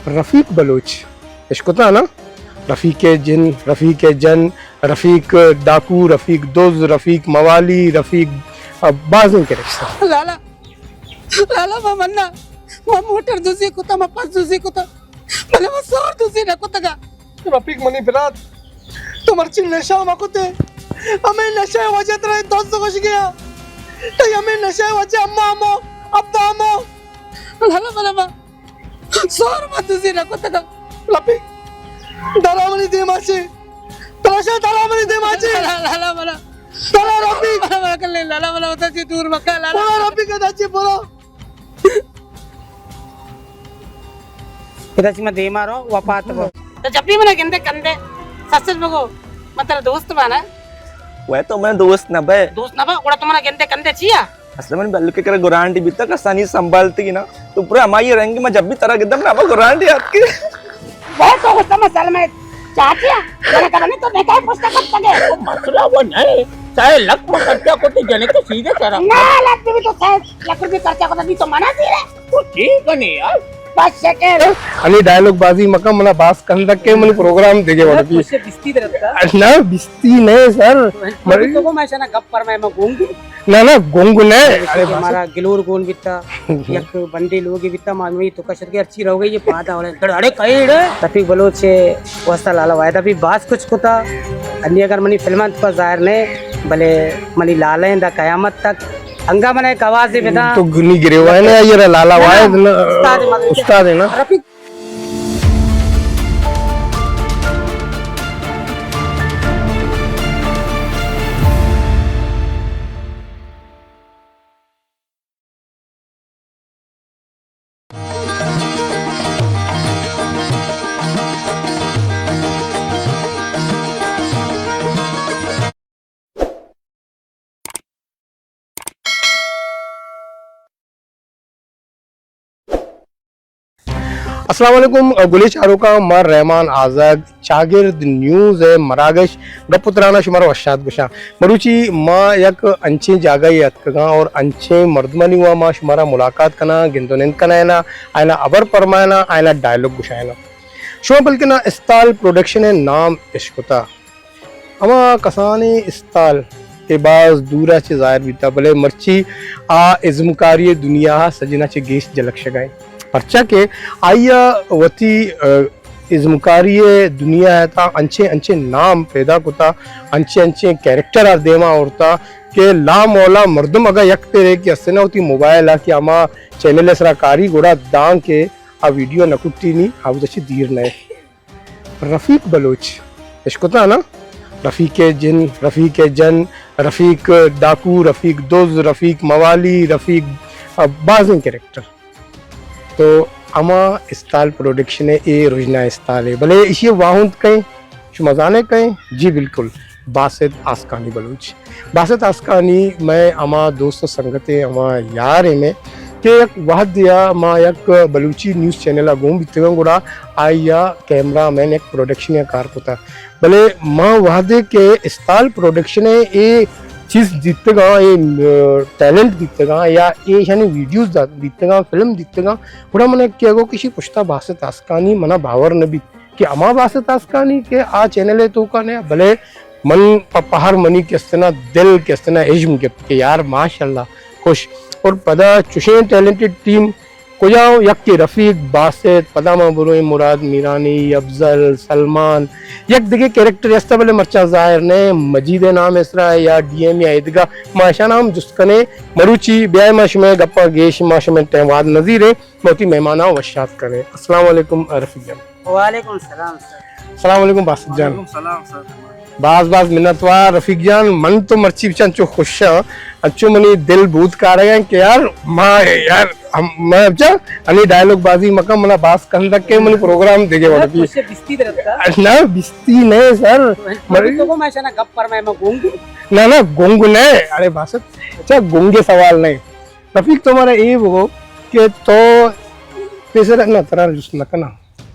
رفیق بلوچ، اشکتا نا؟ رفیق جن، رفیق جن، رفیق ڈاکو، رفیق دز، رفیق موالی، رفیق، آ، بازیں کریکٹر۔ لالا، لالا، ما منا، ما موٹر دزی کتا، ما پس دزی کتا، بلے ما سور دزی نہ کتگا۔ رفیق منی برات، تو مرچی نشہ ما کتے، ہمیں نشہ وجہ ترا دز گوش گیا، تئی ہمیں نشہ وجہ اما امو، ابا امو۔ لالا، لالا، ما سور ما دزی نہ کتگا۔ رفیق، دلا منی دیما چے۔ تلاشا دلا منی دیما چے۔ لالا، لالا، لالا۔ دلا رفیق۔ لالا، لالا، کلے، لالا، لالا، وتا چے دور مکا، لالا۔ برو رفیق، ادا چے برو۔ ادا چے ما دیما رو، وپات بو۔ تو جب بھی منا گندے کندے، سچ سچ بگو، مطلب دوست بانا۔ وہ تو من دوست نہ بے۔ دوست نہ با، گڑا تو منا گندے کندے چیا؟ اصل من بلکہ کرا گرانڈی بیتا، کسانی سنبھالتی نا۔ تو پورا ہمائی رنگ، ما جب بھی ترا گدم نا، ہما گرانڈی آتکی۔ وہ تو غصہ مسئلہ میں چاچیا، جنے کرنے تو نکاح پوچھتا کب تک ہے؟ وہ مسئلہ وہ نہیں، چاہے لکھ میں خرچہ کو تو جنے کے سیدھے سرا۔ نا، لکھ بھی تو سائز، لکھ بھی خرچہ کو تو بھی تو منع سی رہے۔ تو ٹھیک ہے نہیں یار۔ بس شکر۔ انی ڈائلوگ بازی مکا، منا باس کندک کے منی پروگرام دیگے وڑ بھی۔ بستی درتا۔ نا، بستی نہیں سر۔ تو کو میں شنا گپ پر میں، میں گونگ۔ نہ، نہ، گنگ نہ۔ ارے کہ بس۔ ہمارا گلور گون بیتا، یک بندے لوگی بیتا، ما نوی تو کشت کے ارچی رہو گئی، یہ پادا والے دڑ اڑے کئی ڑے۔ رفیق بلوچ واسطہ لالا واحدہ بھی باز کچھ کتا۔ انی اگر منی فلمان تو ظاہر نے، بلے منی لالیں دا قیامت تک۔ انگا من ایک آواز بدا۔ تو گنی گریوائے نا، یہ لالا واحد نا، استاد مدد۔ استاد ہے نا۔ رفیق السلام علیکم، گلیں چاروکاں، من رحمان آزگ، چاگرد نیوز ءِ مراگش گپ ءُ تران ءَ شمارا وش آتک گوشاں۔ مروچی ما یک انچیں جاگہے اتکگاں اور انچیں مردمانی وا ما شمارا ملاقات کناں، گند ءُ نند کنائیناں، آئینا ہبر پرمائیناں، آئینا ڈائیلاگ گوشائیناں۔ شما بلکنا استال پروڈکشن ءِ نام اشکتا۔ ہما کسانیں استال کہ باز دور ءَ چہ ظاہر بیتا، بلے مرچی آ ازمکاری ءِ دنیا ءَ سجن ءَ چہ گیش جلک شگا انت۔ پرچا کہ آئی ءَ وتی، ءَ، ازمکاری ءِ دنیا ءِ تہا انچیں انچیں نام پیدا کتا، انچیں انچیں کریکٹر ءَ دیما آورتا کہ لامولا مردم اگاں یک پیرے کہ استنا وتی موبائل ءَ کہ ہما چینل ءِ سرا کاری گڑا داں کہ آ ویڈیو نہ کٹینی، آ وت چہ دیر نہ۔ رفیق بلوچ، اشکتا نا؟ رفیق جن، رفیق جن، رفیق ڈاکو، رفیق دز، رفیق موالی، رفیق، آ، بازیں کریکٹر۔ تو ہما استال پروڈکشن ءِ، اے رژنا استال ءِ۔ بلے ایشی ءِ واہند کئے؟ شما زانے کئے؟ جی بالکل، باسط آسکانی بلوچ۔ باسط آسکانی مئے ہما دوست ءُ سنگتے، ہما یارے مئے کہ یک وہدے ءَ ما یک بلوچی نیوز چینل ءَ گون بیتگاں، گڑا آئی ءَ کیمرہ مین یک پروڈکشنے ءَ کار کتا۔ بلے ما وہدے کہ استال پروڈکشن ءِ اے چیز دیتگاں، اے، م، ٹیلنٹ دیتگاں یا ایشانی ویڈیوز دا-، دیتگاں، فلم دیتگاں، گڑا من کہ گو کشی پشتا باسط آسکانی منا باور نہ بیت۔ کہ ہما باسط آسکانی کہ آ چینل ءِ توکا نہ، بلے من پہ پہر منی کہ استنا دل کہ استنا ہژم گپت کہ یار ماشاءاللہ خوش۔ اور پدا چشیں ٹیلنٹڈ ٹیم کجا، یکے رفیق باسط، پدا ما برویں مراد میرانی، افضل، سلمان، یک دگہ کریکٹر استا بلے مرچاں ظاہر نہ، مجید ءِ نام اسرا یا ڈی ایم یا ادگا، ما اشانا ہم جست کنیں۔ مروچی بیائے ما شمئے گپاں گیش ما شمئے ٹائم واد نزیریں۔ ما وتی مہماناں وش آتک کنیں۔ السلام علیکم رفیق جان۔ وعلیکم السلام سر۔ السلام علیکم باسط جان۔ وعلیکم السلام سر۔ باز باز منت وار رفیق جان، من تو مرچی بچا انچو خوش آں، انچو منی دل بود کارگ ءَ کہ یار ما یار ہم، میں بچا انی ڈائیلاگ بازی مکن، منا باز کندک کہ منی پروگرام دیگے وڑ بی۔ خوش بستی درتا۔ نہ بستی نہ سر۔ تو کو میں شنا گپ پر میں گونگ۔ نہ نہ گونگ نہ، ارے باسط، اچھا گونگ سوال نہ۔ رفیق، تو مارا اے بگو کہ تو پیسر نہ، ترا جست نہ کنا۔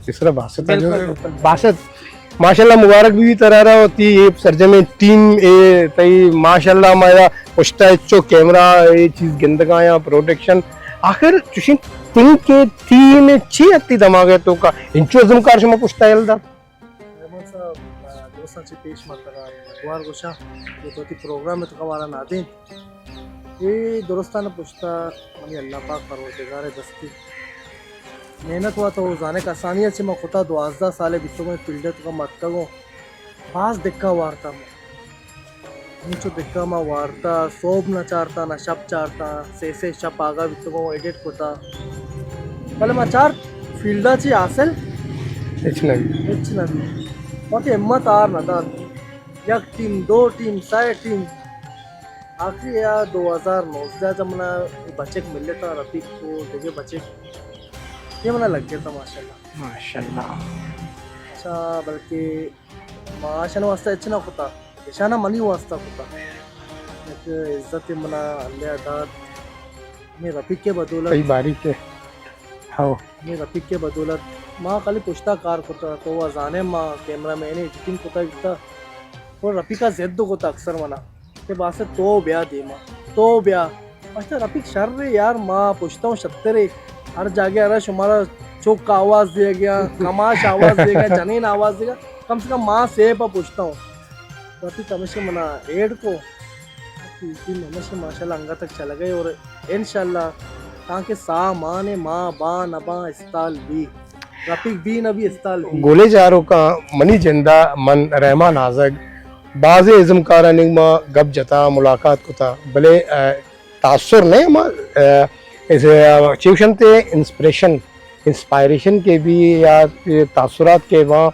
پیسر باسط، بالکل، بالکل۔ باسط، ماشاءاللہ مبارک بی ترا را وتی اے سرجمیں ٹیم اے تئی، ماشاءاللہ مارا پشتا اچو کیمرہ اے چیز گندگا یا پروڈکشن۔ آخر چوشیں تنکے تین چی اتی دماغ ءِ توکا؟ انچو ازمکار شما پشتا یل دات؟ رحمان صاحب، درستاں چہ پیش من ترا منتوار گوشاں کہ تو وتی پروگرام ءِ توکا مارا نادینت۔ اے درستاں پشتا منی اللہ پاک پروردگار ءِ دستی محنت وا، تو زانے کسانی ءَ چہ من کتا، دوازدہ سال بیتگ ایں فیلڈ ءِ توکا، من اتکگ اوں، باز دکا وارتا من۔ انچو دکا ما وارتا، سہب نہ چارتا، نہ شپ چارتا، سے سے شپ آگاہ بیتگوں، ایڈٹ کتا۔ بلے ما چارت فیلڈا چی حاصل ہچ نہ بیت۔ ہچ نہ بیت۔ وتی ہمت ہار نہ دات۔ یک ٹیم، دو ٹیم، سئے ٹیم۔ آخری یا دو ہزار نوزدہ چہ منا بچک ملتا، رفیق کو دگہ بچک۔ یہ منا لگ گیا تھا ماشاءاللہ۔ ماشاءاللہ۔ اچھا، بلکہ ما آشان واسطہ ہچ نہ کتا، ایشانا منی واسطہ کتا۔ یک عزت منا اللہ دات، ہمیں رفیق کے بدولت۔ صحیح باریک ہے۔ ہاؤ۔ ہمیں رفیق کے بدولت ما خالی پشتا کار کتا، تو وا زانے ما کیمرہ مین ایڈیٹنگ کتا بیتا۔ اور رفیقا ضد کتا اکثر منا کہ باسط تو بیا دیما، تو بیا۔ ماشاءاللہ رفیق شر ہے یار، ما پشتا ہوں شتر ہے۔ ہر جاگہ ارا شمارا چوک آواز دے گیا، کماش آواز دے گیا، جنین آواز دے گیا۔ کم سے کم ما سیپ پشتا ہوں۔ رفیق ہمیشہ منا ایڈ کو۔ رفیق ہمیشہ ماشاءاللہ انگا تک چلا گئے اور انشاءاللہ تاکہ سامان ما با نبا استال بی۔ رفیق بی نبی استال بی۔ گلیں چاروکاں، منی جندا من رحمان آزگ بازیں ازمکارانی ما گپ جتا، ملاقات کتا، بلے، آ، تاثر نہ، ما، آ، اس، آ، چیوشنتے انسپریشن، انسپائریشن کے بھی یا تاثرات کے وہاں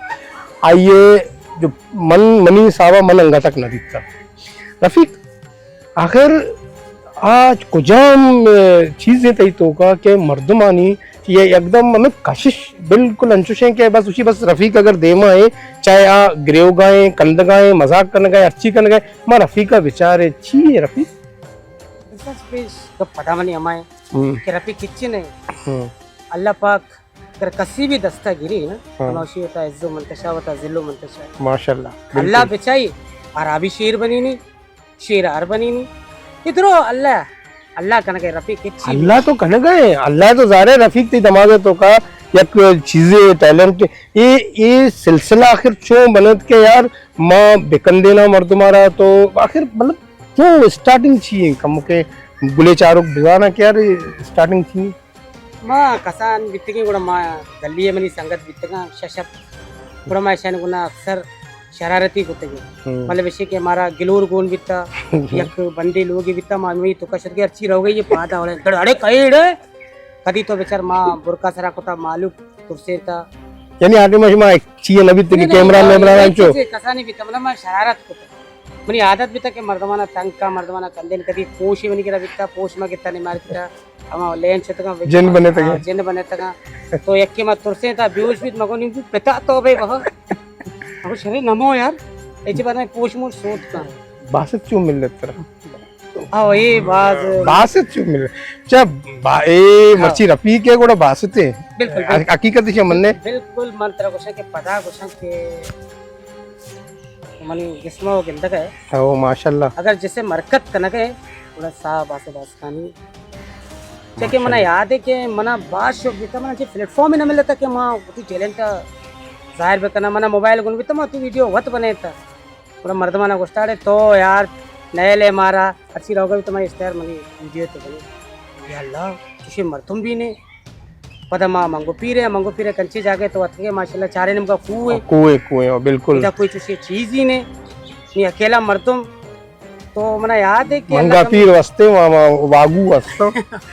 آئیے جو من، منی حسابا من انگا تک نہ دیتا۔ رفیق، آخر آ کجام، آ، چیزیں تئی توکا کہ مردمانی یہ یکدم ہمیں کشش بالکل انچوش ہیں کہ بس اسی بس رفیق اگر دیما ہے، چاہے آ گریوگا ہیں، کندگا ہیں، مذاق کنگا ہیں، ہرچی کنگا ہیں، ما رفیقا بچارے، چی ہے رفیق؟ بزنس پیش گپ پدا منی ہمائیں ہم۔ کہ رفیق کچن ہے۔ ہم۔ اللہ پاک اگر کسی بھی دستا گری نا، ہاں۔ ہماشی وتا عزو منتشا، وتا ذلو منتشا۔ ماشاءاللہ۔ اللہ بالکل۔ بچائی، اور ابھی شیر بنی نہیں۔ شیر ہر بنی نی۔ ادھرو اللہ، اللہ کنگے رفیق کچی بھی۔ اللہ تو کنگے، اللہ تو ظاہر ہے رفیق تئی دماغ توکا یک چیزے ٹیلنٹ۔ اے، اے سلسلہ آخر چون بنت کہ یار ما بکندینا مردمارا تو آخر مطلب چون اسٹارٹنگ چی ہے؟ کم کے گلے چاروک بزانا کہ یار اسٹارٹنگ چی ہے؟ ما کسان بیتگیں گڑا ما گلی ء منی سنگت بیتگاں شش ہپت۔ گڑا ما اشانی گنا اکثر شرارتی کتگیں۔ ہم۔ مطلب اشی کہ مارا گلور گون بیتا، یک بندے لوگی بیتا، ما ہمے توکا شتگیں ہرچی روگئی یہ پادا ہو رہے۔ گڑا اڑے کئے اڑے؟ کدی تو بچار ما برقع سرا کتا مالوک ترسیتا۔ یعنی آ ٹائم شما چیئے نہ بیت کہ نہیں، نہیں، کیمرہ میمرہ نہیں، انچو؟ کسانی بیتا، مطلب ما شرارت کتا۔ منی عادت بیتا کہ مردمانا تنگ کا، مردمانا کندین کدی پوشی منی کرا بیتا، پوش ما گتا نہیں مار کتا۔ ہما لین شتگاں، جن بنے تگاں۔ ہاں، جن بنے تگاں۔ تو یکے ما ترسیں تا بیوش بیت، مگو نی پتا تو بے بہا۔ مگو شرے نمو یار، ایچے بارے پوش موش سوت کا۔ باسط چون ملت ترا؟ او اے باز۔ باسط چون ملت؟ چا با-، اے ہاں۔ مرچی رفیق ہے گوڑا باسط ہے۔ بالکل، بالکل۔ حقیقت ہے من نے۔ بالکل من ترا گوشاں کہ پدا گوشاں کہ منی جسم ء گندگ ء۔ او ماشاءاللہ۔ اگر جسم حرکت کنگ ء، گڑا ساہ باسط آسکانی۔ چہ کہ منا ماشاءاللہ۔ یاد ہے کہ منا باز شوق بیتا، منا چہ پلیٹ فارم نہ ملتا کہ ما وتی ٹیلنٹ ظاہر بکناں، منا موبائل گون بیتا، ما وتی ویڈیو وت بنیتا۔ گڑا مردمانا گوشتا، اڑے تو یار نئے لے مارا، ہرچی روگا بیتا، ما اشتہار منی ویڈیو تو بنے۔ یا اللہ، چشے مردم بھی نے۔ پدا ما منگو پیر ء، منگو پیر ء کنچے جاگہ تو اتکگے، ماشاءاللہ چارے نیمگا کوہ ء۔ کوہ ء، کوہ ء، بالکل۔ ادا کوئی چوشیں چیز ہی نے۔ نی اکیلا مردم۔ تو منا یاد ہے کہ منگا اللہ پیر واسطے ما، ما واگو واسطے۔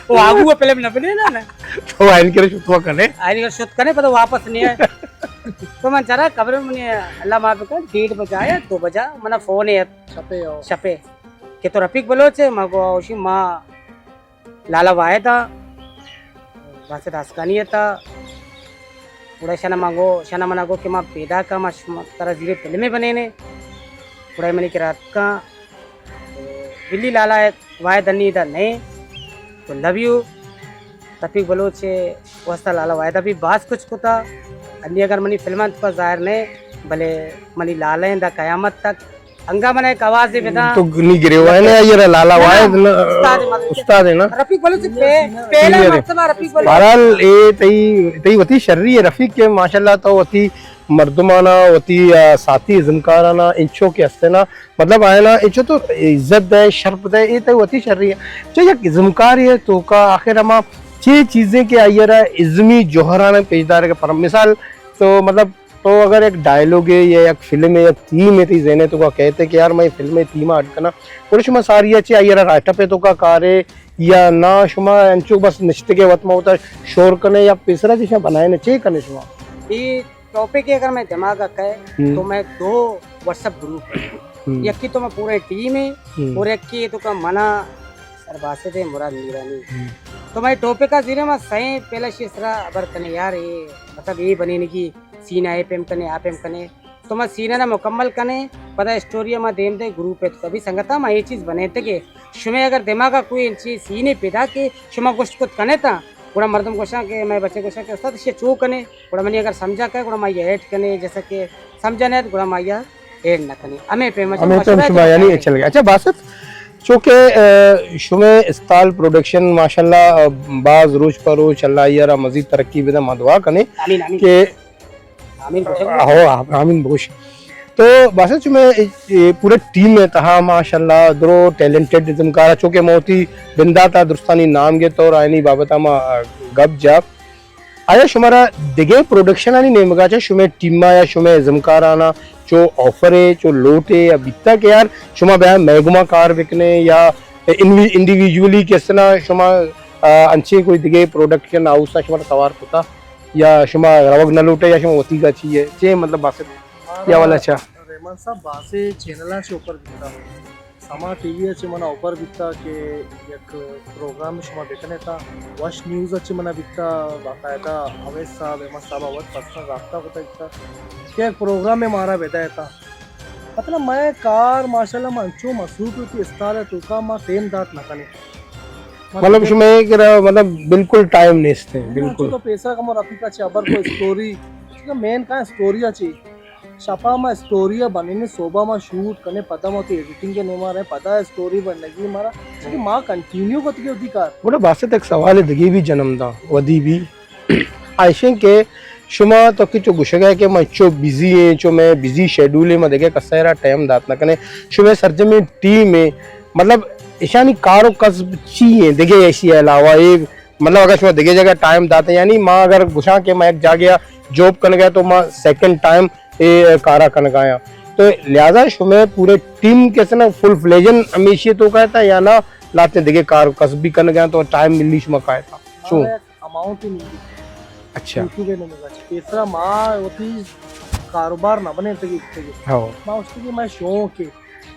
واگو ء فلم نہ بنے نا، نا۔ تو آئین کرے شتوا کنے۔ آئین کرے شت کنے، پدا واپس نہیں آئے۔ تو من چرا قبر منی اللہ معاف کن، ڈیڑھ بجا یا دو بجا، منا فون ہے۔ شپے ہو۔ شپے۔ کہ تو رفیق بلوچ ہے، ما گو اوشی ما لالا واحد ء باسط آسکانی ء تا۔ گڑا شنا ما گو، شنا منا گو کہ ما پیداک ء ما شما ترا زیرے فلمے بنینے۔ گڑا منی کرا اتکاں۔ تو بلی لالا واحد انی دا نئے۔ تو لو یو۔ رفیق بلوچ ء واسطہ لالا واحد ء بھی باز کچھ کتا۔ انی اگر منی فلمان تو ظاہر نئے، بلے منی لالا دا قیامت تک انگا من ایک آوازے بداں۔ تو نی گریوائے نا، یہ لالا واحد نا، استاد مدرسہ۔ استاد ہے نا؟ رفیق بلوچ پہ-، پہلا سینئر ہے۔ مرتبہ رفیق بلوچ۔ بہرحال، اے تئی، تئی وتی شری ہے رفیق کہ ماشاءاللہ تو وتی مردمانا، وتی، آ، ساتھی ازمکارانا انچو کہ ہستے نا، مطلب آئینا انچو تو عزت دے، شرپ دے، اے تئی وتی شری ہے۔ چہ یک ازمکارے ہے توکا آخر ہما چے چیزیں کہ آئی را ازمی جوہرانا پیش دارے کہ پر مثال تو مطلب تو اگر یک ڈائیلاگے یا یک فلمے، یک تھیمے تئی ذہنے توکا کئیت کہ یار، من اے فلمے تھیما اڈ کناں، گڑا شما ساری ءَ چہ آئی ءَ را رائٹ اپے توکا کارے یا نا، شما انچو بس نشتگے وت ما وتا شور کنے یا پیسرا چیشاں بنائینے، چے کنے شما؟ اے ٹاپک اگر مئے دماغ ءَ کئے ہم۔ تو مئے دو واٹس ایپ گروپ ایں۔ ہم۔ یکے تو مئے پورے ٹیم ایں ہم۔ اور یکے توکا منا سر باسط ایں، مراد میرانی۔ ہم۔ تو مئے ٹاپک ءَ زیرے ما سئیں پہلا شی سرا ہبر کنے یار، اے مطلب اے بنینگی سین ءَ اے پیم کنے، آ پیم کنے۔ تو ما سین ءَ نا مکمل کنے، پدا اسٹوری ءَ ما دیم دے گروپ ءَ۔ تو ابھی سنگتاں ما اے چیز بنینتگے، شمے اگر دماغ ءَ کوئی انچی سینے پیدا کہ شما گوشت کت کنے تا، گڑا مردم گوشاں کہ مئے بچے گوشاں کہ استاد اشی چو کنے، گڑا منی اگر سمجھا کئے گڑا ما یہ ایڈ کنے، جیسا کہ سمجھا نہ گڑا ما یہ ایڈ نہ کنے۔ ہمیں پہ مجھے ہمیں تو مشورہ شما دینا یعنی چاہیے۔ چل گیا۔ اچھا باسط، چونکہ، آ، شمے استال پروڈکشن ماشاءاللہ، آ، باز روچ پر روچ اللہ آئی را مزید ترقی بدے، ما دعا کنے آمین، آمین۔ کہ آمین بوشک۔ ہو، آ-، آمین بوش۔ تو باسط، شمے اے، اے پورے ٹیم ءِ تہا ماشاءاللہ درو ٹیلنٹڈ ازمکار، چونکہ موتی بندات ءَ درستانی نام گپت اور آئینی بابت ءَ ما، آ، گپ جا۔ آیا شمارا دگہ پروڈکشنانی نیمگا چہ شمے ٹیما یا شمے ازمکارانا چو آفرے، چو لوٹے یا بیتا کہ یار شما بیا مئے گوما کار بکنے یا انوی-، انڈیویجولی کس نا شما، آ، انچیں کوئی دگہ پروڈکشن ہاؤس نا شمارا توار کتا یا شما روگ نہ لوٹے یا شما وتیگا چی ہے؟ چے مطلب باسط یا والا چا؟ رحمان صاحب، باسے چینلاں چہ اوپر بیتا۔ سما ٹی وی ءَ چہ منا آفر بیتا کہ یک پروگرام شما بکنے تا، وش نیوز ءَ چہ منا بیتا، باقاعدہ اویس صاحب، احمد صاحب ءَ وت پرسنل رابطہ کتا بیتا کہ یک پروگرام مارا بدئے تا۔ مطلب مئے کار ماشاءاللہ ما انچو مصروف وتی استال ءِ توکا ما ٹیم دات نہ کنیں۔ مطلب شما اے کرا مطلب بالکل ٹائم نیست ہے، بالکل۔ تو پیسہ کمو رفیقا چہ ابر کو اسٹوری، مین کا اسٹوری ءَ چہ شپا ما اسٹوری ءَ بنینے، صبح ما شوٹ کنے، پدا ما تو ایڈیٹنگ ءِ نیما رہے، پدا اسٹوری بنگی مارا، چونکہ ما کنٹینیو کتگے وتی کار۔ گڑا باسط یک سوال دگہ بھی جنم دا، ودی بھی ایشیں کہ شما تو کہ چو گشگا کہ ما چو بزی ہیں، چو میں بزی شیڈول ہیں، ما دگہ کسا را ٹائم دات نہ کنے، شما سرجمیں ٹیم ہیں، مطلب ایشانی کار و کسب چی ہیں دگہ ایشی علاوہ اے مطلب اگر شما دگہ جگہ ٹائم داتے، یعنی ما اگر گشاں کہ ما یک جاگہ جاب کنگا تو ما سیکنڈ ٹائم اے کارا کنگا آں۔ تو لہذا شما پورے ٹیم کس نا فل فلیجن ہمیشی تو کہتا یا نا لاتے دگہ کار کسب بھی کنگا تو ٹائم ملی شما کہتا؟ چون؟ مارا یک اماؤنٹ ہی نہیں۔ اچھا۔ یوٹیوب ہے نا، پیسرا ما وتی کاروبار نہ بنے تگی تگی۔ ہاں۔ ما اس کی میں شوق ہے۔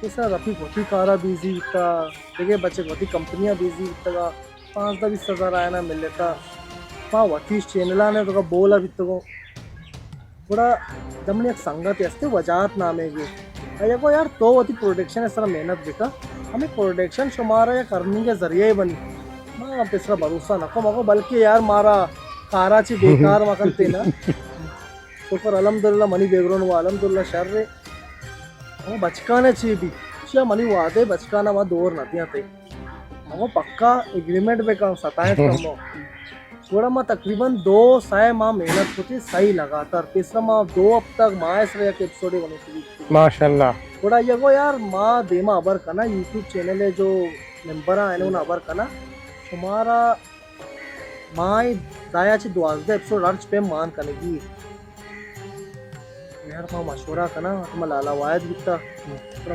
پیسرا رفیق وتی کارا بیزی بیتا، دگہ بچے وتی کمپنیاں بیزی بیتگا۔ پانزدہ بیست ہزار آیانا ملتا۔ ما وتیش چینلان ءِ توکا بولا بیتگوں۔ گڑا دمنی یک سنگتے استے وجاہت نامے گی۔ آیا گو یار تو وتی پروڈکشن ءِ سرا محنت بکا۔ ہمیں پروڈکشن شمارا یک ارننگ ءِ ذریعہ بنی۔ ما پیسرا بھروسہ نہ کو مگو بلکہ یار مارا کارا چی بیکار مکن تینا۔ شکر الحمدللہ منی بیک گراؤنڈ وا الحمدللہ شر ہے۔ ہمو بچکانے چی بی؟ چیا منی وعدے بچکانا ما دور نہ دیاں تے۔ ہمو پکا ایگریمنٹ بکن ستائیں کمو۔ گڑا ما تقریباً دو سئے ماہ محنت کتی، سہی لگاتار۔ پیسرا ما دو ہفتہ ماہ سر یک ایپیسوڈے بنوتی۔ ماشاءاللہ۔ گڑا یہ گو یار ما دیما ابر کنا یوٹیوب چینل ہے جو ممبر آئے انہوں ابر کنا۔ شمارا ماہ دایا چہ دوازدہ ایپیسوڈ ہرچ پیم مان کنگی۔ یار ما مشورہ کناں، ما لالا واحد بیتا۔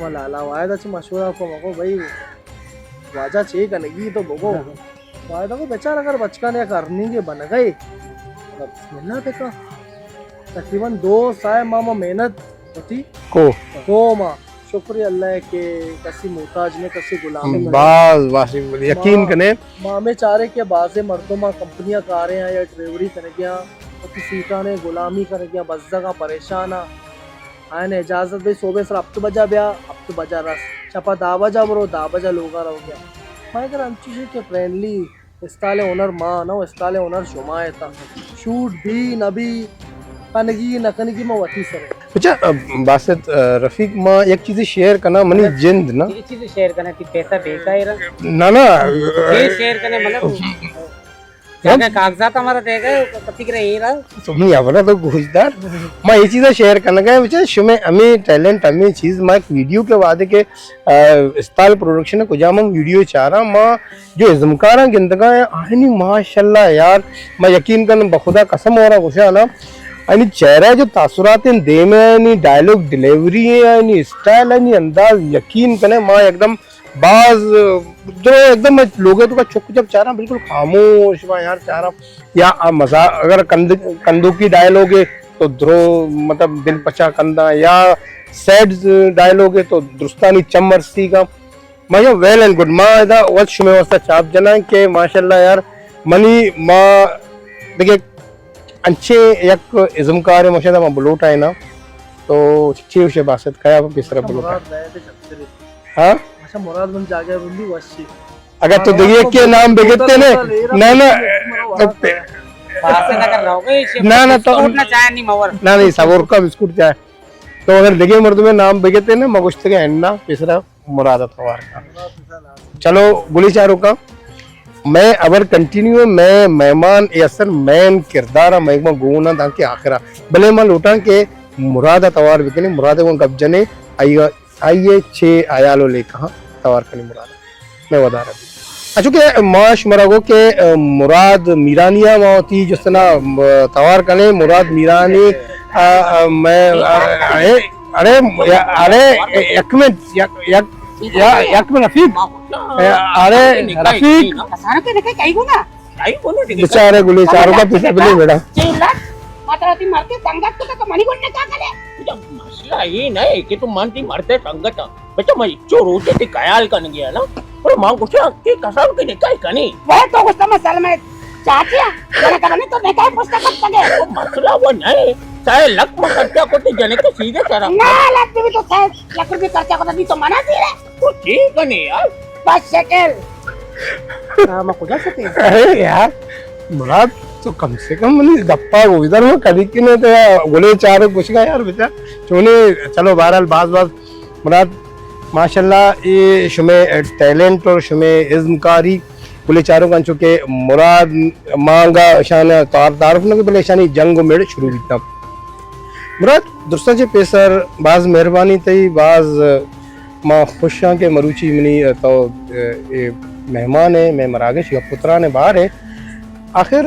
ما لالا واحد چہ مشورہ کو مگو بھائی واجہ چے کنگی تو بگو۔ واحد کو بیچار اگر بچکان یک ارننگ بنگئے۔ بسم اللہ بکا۔ تقریباً دو سائے ما، ما محنت وتی کو۔ کو ما۔ شکر اللہ کہ کسی محتاج نہ، کسی غلامی نہ۔ باز، باز یقین ما، کنے۔ ما ہمیں چارے کہ بازے مردم آ کمپنیاں کارے آں یا ڈرائیوری کنگے آں، وتی سیٹانے غلامی کنگے آں، بزگ آں، پریشان آں۔ آئین اجازت بھئی صوبے سر ہفت بجہ بیا، ہفت بجہ رس۔ چپا دہ بجہ برو، دہ بجہ لوگا رو گیا۔ ما اگر انچوشی کہ فرینڈلی استال ہنر ما نہ، استال ہنر شما ہے تا۔ شوٹ بھی نہ بھی، کنگی نہ کنگی ما وتی سر ہے۔ اچھا، باسط، رفیق، ما یک چیزے شیئر کناں، منی جند نا۔ یک چیزے شیئر کناں، تئی پیسہ بیکار ہے۔ نہ، نہ۔ یہ شیئر کناں، مطلب، کیا کیا کاغذات ہمارا دے گئے، کتی کرے یہ رہا۔ تمہیں یہ بنا تو گوشدار۔ ما یہ چیزیں شیئر کرنا گئے، بچے، شمیں ہمیں ٹیلنٹ، ہمیں چیز، ما ایک ویڈیو کے وعدے کے، آ، استال پروڈکشن کجام ہم ویڈیو چارا، ما جو ازمکاراں گندگا ہیں، آہنی ماشاءاللہ یار، ما یقین کن بخدا قسم اور گوشا نا، آہنی چہرہ جو تاثرات ہیں، دیم ہے، آہنی ڈائلگ ڈیلیوری ہے، آہنی اسٹائل ہے، آہنی انداز، یقین کنے ما ایک دم باز درو ایک دم لوگے تو کا چک جب چاراں بالکل خاموش با یار چاراں، یا آ مزا-، اگر کند-، کندوکی ڈائلوگ ہے تو درو مطلب دل پچا کندا، یا سیڈ ڈائلوگ ہے تو درستانی چم مرسی کا۔ ما یا ویل اینڈ گڈ، ما ادا وقت شمے واسطہ چاپ جناں کہ ماشاءاللہ یار منی ما دیکھے انچے یک ازمکار مشہد ما بلوٹ آئے نا، تو چی وشے باسط کیا پیسرا بلوٹ آئے؟ ہاں؟ اچھا، مراد من جاگہ بندی وشی۔ اگر تو دیگه که نام بگیتے نه، نه، نه، نه، نه، تو نه، نه، صبر کا بسکوٹ چاہے۔ تو اگر دیگه مردم نام بگیتے نه، مگوشتے که انا پیسرا مراد توار کا۔ چلو، گلی چاروں کا۔ میں ابر کنٹینیو، میں مہمان اے اصل مین کردار، میں گونا داں کہ آخرا۔ بلے میں لوٹاں کہ مراد توار بکنے، مراد کو گپ جنے، آئی آئی ء چے حیال و لیکہاں توار کنی مراد ء۔ مئے ودار ء۔ انچو کہ ما شمارا گو کہ، ء، مراد میرانی ء ما وتی جستنا، م-، توار کنیں۔ مراد میرانی، ء، ء، مئے، ء، ارے، ارے، ارے، یک منٹ، یک، یک، یا-، یک منٹ رفیق۔ ء، ارے، رفیق۔ کسانو کے نکاح کئی گونا؟ بچارے گلے چاروں کا پیسہ بلے بیڑا۔ چھ لاکھ، مطلب تی مرتے سنگت کو تو منی گونا کیا کرے؟ مسئلہ یہ نہیں کہ تم من تی مرتے سنگت۔ بچہ، من چو روچے تی خیال کن گیا نا، پر ماں گوشا کہ کسان کے نکاح کنی۔ وہ تو گوشتا میں سلمے چاچیا، جنے کبھی تو نکاح پوچھتا کر سکے۔ مسئلہ وہ نہیں، سائے لک میں خرچہ کو تے جنے کے سیدھے سرا۔ نہ، لک بھی تو سائے لک بھی خرچہ کو تے تو منا سی رہے۔ تو ٹھیک ہے نہیں یار۔ بس شکل۔ ہاں، میں کجا سے تے؟ ارے یار، مراد تو کم سے کم منی گپا گو ادھر میں کدی کی نہیں تو گلے چاروں گوشگا یار بچا۔ چونے، چلو بہرحال باز باز مراد، ماشاءاللہ، اے شمے ٹیلنٹ اور شمے ازمکاری، بلے چاروں کا انچو کہ مراد مانگا شان تار-، تعارف نہ کہ بلے شانی جنگ و میڑ شروع بیتا۔ مراد، درستاں چہ پیسر باز مہربانی تئی، باز ما خوش ہاں کہ مروچی منی تو اے مہمان ہے، مئے مراگش گپ و تران ہے بہار ہے۔ آخر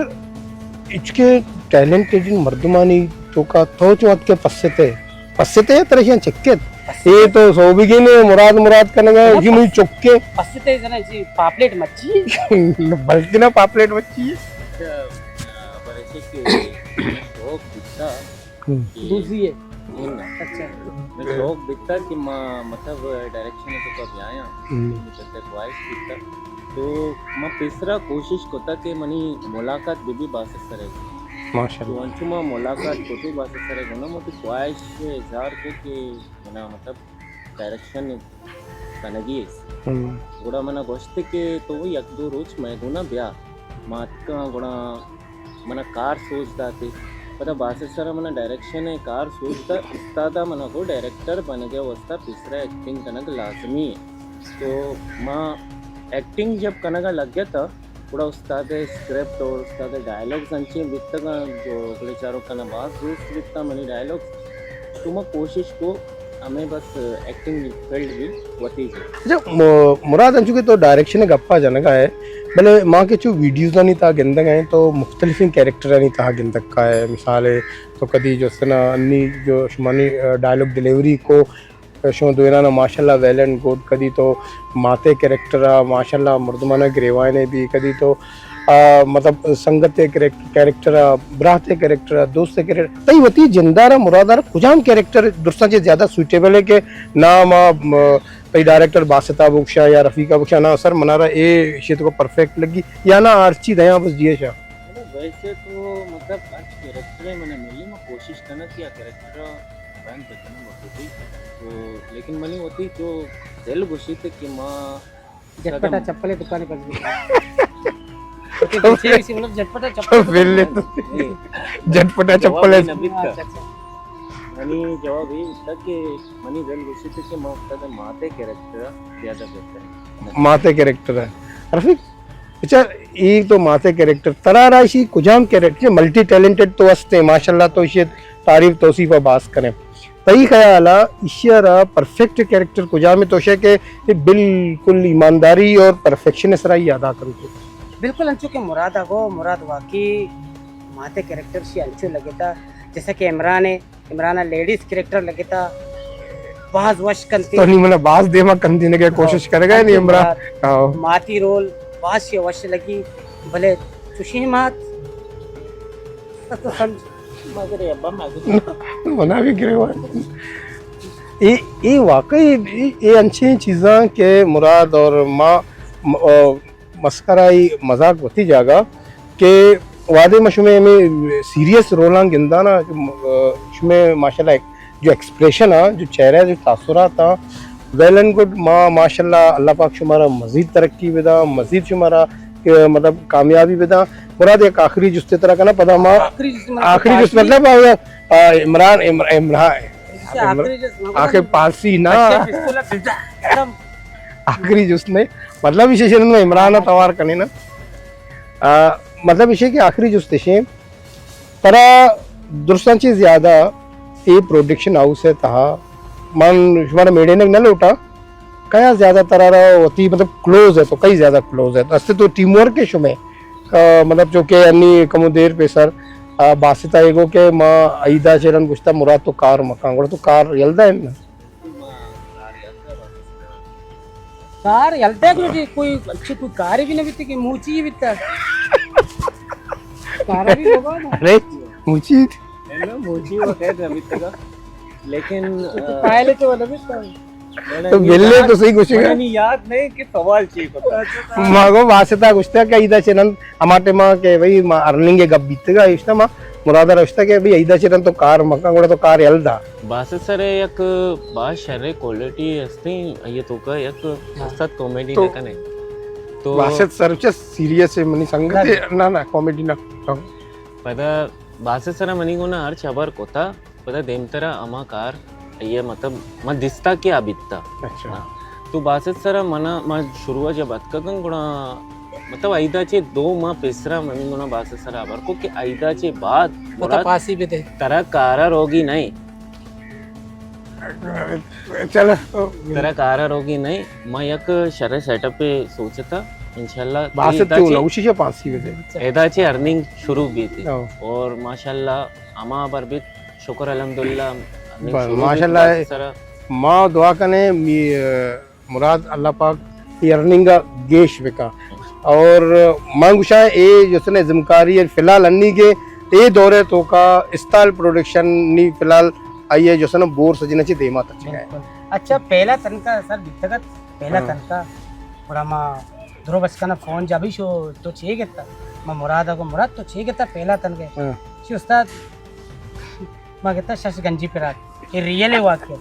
اچکے ٹیلنٹڈ مردمانی توکا تو چو اتکے پستے؟ پستے ترا ایشاں چکت۔ اے تو سوبگین مراد مراد کنگا، اے جی منی چکے۔ پستے جنا جی پاپلیٹ مچی۔ بلکنا پاپلیٹ مچی۔ اچھا، پر ایسے کہ شوق بوتا کہ دوزی ہے۔ ہوں۔ اچھا۔ میں شوق بوتا کہ ما مطلب ڈائریکشن تو کب آیا۔ ہوں۔ مطلب خواہش بوتا۔ تو ما پیسرا کوشش کتا کہ منی ملاقات بی بی باسط سرے۔ ماشاءاللہ۔ تو انچو ما ملاقات کتو باسط سرے گونا، ما تو خواہش اظہار کو کہ منا مطلب ڈائریکشن کنگی است۔ ہم۔ گڑا منا گوشت کہ تو یک دو روچ مئے گونا بیا۔ ما اتکاں گڑا منا کار سوج داتے۔ پدا باسط سرا منا ڈائریکشن ء کار سوج دات، استادا منا گو ڈائریکٹر بنگے واسطہ پیسرا ایکٹنگ کنگ لازمی ہے۔ تو ما ایکٹنگ جب کنگا لگتا، گڑا استاد ء اسکرپٹ اور استاد ء ڈائیلاگز انچیں بیتگاں جو گلے چاروکاں باز دوست بیتاں منی ڈائیلاگز۔ تو ما کوشش کو ہمیں بس ایکٹنگ فیلڈ بھی وتی جو۔ اچھا، م-، مراد انچو کہ تو ڈائریکشن ء گپا جنگا ہے، بلے ما کہ چو ویڈیوزانی تہا گندگ ہیں تو مختلفیں کریکٹرانی تہا گندگ کا ہے۔ مثال ہے تو کدی جو سنا انی جو شمانی، آ، ڈائیلاگ ڈیلیوری کو شما دوئینانا ماشاءاللہ ویل اینڈ گڈ، کدی تو ماتے کریکٹر ء ماشاءاللہ مردمانا گریوائنے بی، کدی تو، آ، مطلب سنگت کریکٹر، کریکٹر ء، برات کریکٹر ء، دوست کریکٹر، تئی وتی جندارا مرادارا کجام کریکٹر درستاں چہ زیادہ سوٹیبل ہے کہ نام آ، م، تئی ڈائریکٹر باسطا بکشا یا رفیقا بکشا نا سر منارا اے شیت کو پرفیکٹ لگی یا نا ہرچی دیاں بس دیے شا؟ ویسے تو مطلب ہر کریکٹر ہے میں نے ملی، میں کوشش کرنا کہ آ کریکٹر بند بکناں بخودی۔ تو لیکن منی وتی جو دل گوشیت کہ ما جھٹپٹا چپلے دکانے بند بکناں۔ وتی دل چے اسی مطلب جھٹپٹا چپلے دکانے بند بکناں۔ جھٹپٹا چپلے۔ جواب نہ بیت۔ اچھا، اچھا۔ منی جواب اے بوتگ کہ منی دل گوشیت کہ ما استاد ماتے کریکٹر زیادہ بہتر ہے۔ ماتے کریکٹر ہے۔ رفیق، اچھا، اے تو ماتے کریکٹر، ترا را ایشی کجام کریکٹر، ملٹی ٹیلنٹڈ تو ہستے، ماشاءاللہ تو ایشی تعریف توصیف باز کریں۔ تئی خیال ء ایشی ء را پرفیکٹ کریکٹر کجام ہے؟ تو شے کہ اے بالکل ایمانداری اور پرفیکشن ء سرا ہی ادا کنتے۔ بالکل انچو کہ مراد ء گو، مراد واقعی ماتے کریکٹر شی انچو لگتا، جیسا کہ عمران ہے، عمران ء لیڈیز کریکٹر لگتا، باز وش کنتے۔ تو نی منا باز دیما کندینگے ہاں۔ کوشش کرگا نی عمران۔ مراد ہاں۔ ماتی رول باز شی وش لگی، بلے چوشیں مات تو سمجھ مگر ابا مگر۔ منا بھی گریوان۔ اے، اے واقعی اے، اے انچیں چیزاں کہ مراد اور ما م-، آ، مسخرہ ای مذاق وتی جاگہ کہ وہدے ما شمے ہمے سیریس رولاں گندانا، آ، شمے ماشاءاللہ جو ایکسپریشن آ، جو چہرہ جو تاثرات آ، ویل اینڈ گڈ، ما ماشاءاللہ اللہ پاک شمارا مزید ترقی بدا، مزید شمارا، آ، مطلب کامیابی بدا۔ مراد ایک آخری جستے ترا کنا پدا ما آخری جست مطلب آخری جست مطلب آ، آ، عمران، عمر-، عمران، جیسے آخری جست مطلب آخر پانسی نا۔ اچھا، بالکل، بالکل۔ آخری جست نہیں، مطلب ایشی شنن میں عمران توار کنے نا۔ آ، مطلب ایشی کہ آخری جست ایشی، ترا درستاں چی زیادہ اے پروڈکشن ہاؤس ہے تہا، من شمارا میڑینگ نہ لوٹا، کیا زیادہ ترا را وتی مطلب کلوز ہے تو کئی زیادہ کلوز ہے؟ استے تو ٹیم ورک ہے شمے، آ، مطلب چونکہ انی کمو دیر پیسر، آ، باسط آئے گو کہ ما عیدہ چیرن گشتا مراد تو کار مکان، گڑا تو کار یلدا ہے نا؟ کار یلدا ہے، کوئی، کوئی اچھی کوئی کار بھی نہ بیتی کہ موچی ہی بیتا۔ کار بھی ہوگا نا۔ ارے، موچی؟ نہیں، نہیں، موچی وہ خیر نہ بیتگا۔ لیکن، تو آ، پائلٹ وہ نہ بیتا۔ تو بلے تو صحیح گوشے گا۔ منی یاد نہیں کہ سوال چی کو۔ ماگو واسطہ گوشتا کہ ایدا چنن ہما ٹائما کہ بھئی ما ارننگ گپ بیتگا، اشتا ما مراد ء رشتہ کہ بھئی ایدا چیرن تو کار مکن، گڑا تو کار یل دا۔ باسط سر ء یک باز شریں کوالٹی ہستیں، آئی ء توکا یک ہاں۔ استاد کامیڈی تو نہ کنے۔ تو باسط سر چہ سیریس ہے منی سنگت ہے، نہ۔ نہ، نہ، کامیڈی نہ۔ ہاں۔ پدا باسط سر ء منی گونا ہرچ ہبر کتا، پدا دیمترا ہما کار، آئی ء مطلب من دیستا کہ آ بیتا۔ اچھا۔ ہاں۔ تو باسط سر ء منا، ما شروع ء جب اتکگن گڑا مطلب ایدا چہ دو ماہ پیسرا منی گنا باسط سر ء ہبر کو کہ ایدا چہ بعد مطلب مراد پاسی بدے۔ ترا کارا روگی نہیں۔ چلو۔ ترا کارا روگی نہیں۔ ما یک شریں سیٹ اپ سوچتا۔ انشاءاللہ باسط ایدا تو چہ، نوشی چہ پاسی بدے۔ ایدا چہ ارننگ شروع بیتی۔ ہاں۔ اور ماشاءاللہ ہما ہبر بیت، شکر الحمدللہ، ارننگ بس، شروع بیت ماشاءاللہ۔ باسط سر ء۔ ما دعا کنے می، مراد اللہ پاک ای ارننگ ء گیش بکا۔ اور من گوشاں اے جسن ازمکاری فی الحال انی گے اے دورے توکا استال پروڈکشن نی فی الحال آئی ء جسن بور سجن چی دیما تچگا ہے۔ بالکل۔ اچھا، پہلا تنکا سر بیتگت، پہلا ہاں۔ تنکا گڑا ما درو بچکانا فون جا، بھئی شو تو چے گتا؟ ما مراد ء گو، مراد تو چے گتا پہلا تنکے؟ ہاں۔ شی استاد ما گتا شش گنجی پراک۔ اے ریئل ہے واقعہ۔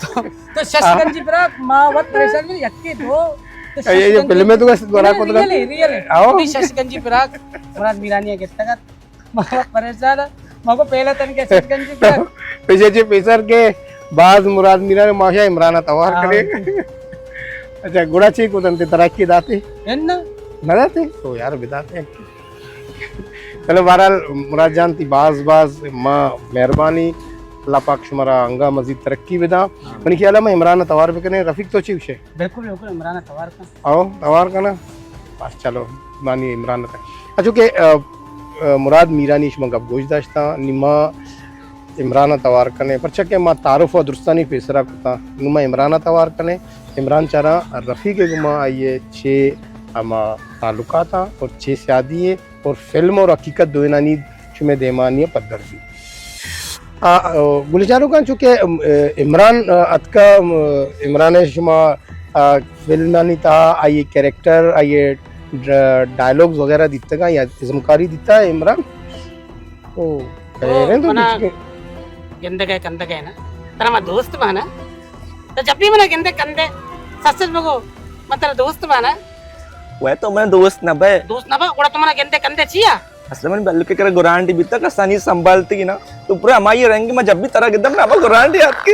تو، تو شش گنجی پراک، ما وت پریشان بھی یکی دو۔ تو شش اے، اے گنجی فلم ہے تو بس دوارا کو تو ریئل ہے، ریئل ہے۔ آؤ۔ تو شش گنجی پراک، مراد میرانی ہے گتا گا۔ ما وت پریشان ہے۔ ما کو پہلا تن کے شش گنجی پراک۔ پیچھے جی پیسر کے باز مراد میرانی ماشا عمران توار ہاں۔ کرے۔ اچھا، گڑا چی کو تنتے ترقی داتے؟ ہے نا؟ نہ داتے؟ تو یار بداتے ہیں۔ چلو، بہرحال مراد جان، تی باز باز ما مہربانی، اللہ پاک شمارا انگا مزید ترقی بدا۔ آمین۔ منی خیال ہے ما عمران توار بکنے، رفیق تو چی گوشے؟ بالکل، بالکل، عمران توار کن۔ آؤ، توار کنا۔ بس چلو، مانی عمران تک۔ اچھا کہ، آ، آ، مراد میرانی شما گپ گوش داشتا، نی ما عمران ء توار کنیں، پرچا کہ ما تعارف ء درستانی پیسرا کتاں، نوں ما عمران ء توار کنیں۔ عمران چاراں رفیق ء گما آئی ء چے ہما تعلقات آں اور چے سیادی ء اور فلم اور حقیقت دوئینانی شمے دیمانی ء پدر بی۔ آ، آ، گل چاروکاں چونکہ، ام، ا، عمران، آ، اتکا، ام، عمران ء شما، آ، فلمانی تہا آئی ء کریکٹر، آئی ء ڈ-، ڈائیلاگز وغیرہ دیتگاں یا ازمکاری دیتا ہے عمران؟ او، خیر ہے تو منا کچھ کے گندگ ء کندگ ء نا۔ ترا ما دوست بانا۔ تو جب بھی منا گندے کندے، سچ سچ بگو، من ترا دوست بانا۔ وہ تو من دوست نہ بے۔ دوست نہ با، گڑا تو منا گندے کندے چیا؟ اصل من بلکہ کرا گرانڈی بیتا، کسانی سنبھالتی نا، تو پورا ہمائی رنگ ما جب بھی ترا گدم نا، ہما گرانڈی آت کے۔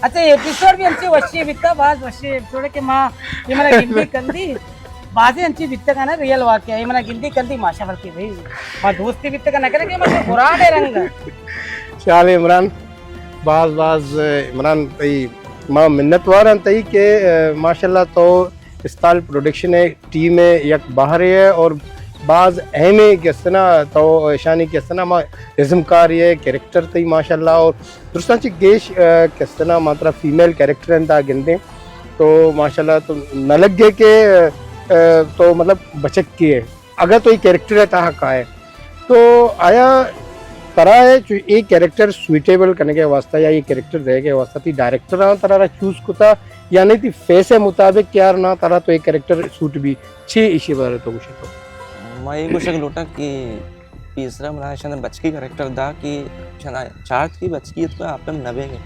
اچھا، ایپیسوڈ بھی انچے وشی بیتا، باز وشی ایپیسوڈ کہ ما، یہ منا گندی کندی، بازی انچے بیتا کا نا، ریئل واقعہ، یہ منا گندی کندی، ماشاء اللہ کہ بھائی، ما دوستی بیتا کا نہ کرے کہ ما گرانڈے رنگ۔ چال عمران، باز باز عمران تئی ما منت وار ہن تئی کہ، آ، ماشاءاللہ تو استال پروڈکشن ءِ ٹیم ءِ یک بہرے ءِ اور باز اہمیں کسنا تو ایشانی کسنا ما ازمکاری ءِ کریکٹر تئی ماشاءاللہ اور درستاں چہ گیش، آ، کسنا ما ترا فیمیل کریکٹر انت آ گندیں تو ماشاءاللہ تو نہ لگے کہ، آ، تو مطلب بچک کے اگر تو یہ کریکٹر ءِ تہا کائے تو آیا ترا ہے چو یہ کریکٹر سوٹیبل کرنے کے واسطہ یا یہ کریکٹر دے کے واسطہ تی ڈائریکٹر آن ترا را چوز کتا یا نہیں تی فیس ءِ مطابق کہ یار نا ترا تو یہ کریکٹر سوٹ بھی چھ ایشی بارے تو گوشے تو؟ ما یہ گوشگ لوٹاں کہ پیسرا منا ایشاں بچکی کریکٹر دا کہ ایشاں چارت کی بچکی ات کو آپ ہم نبے گے۔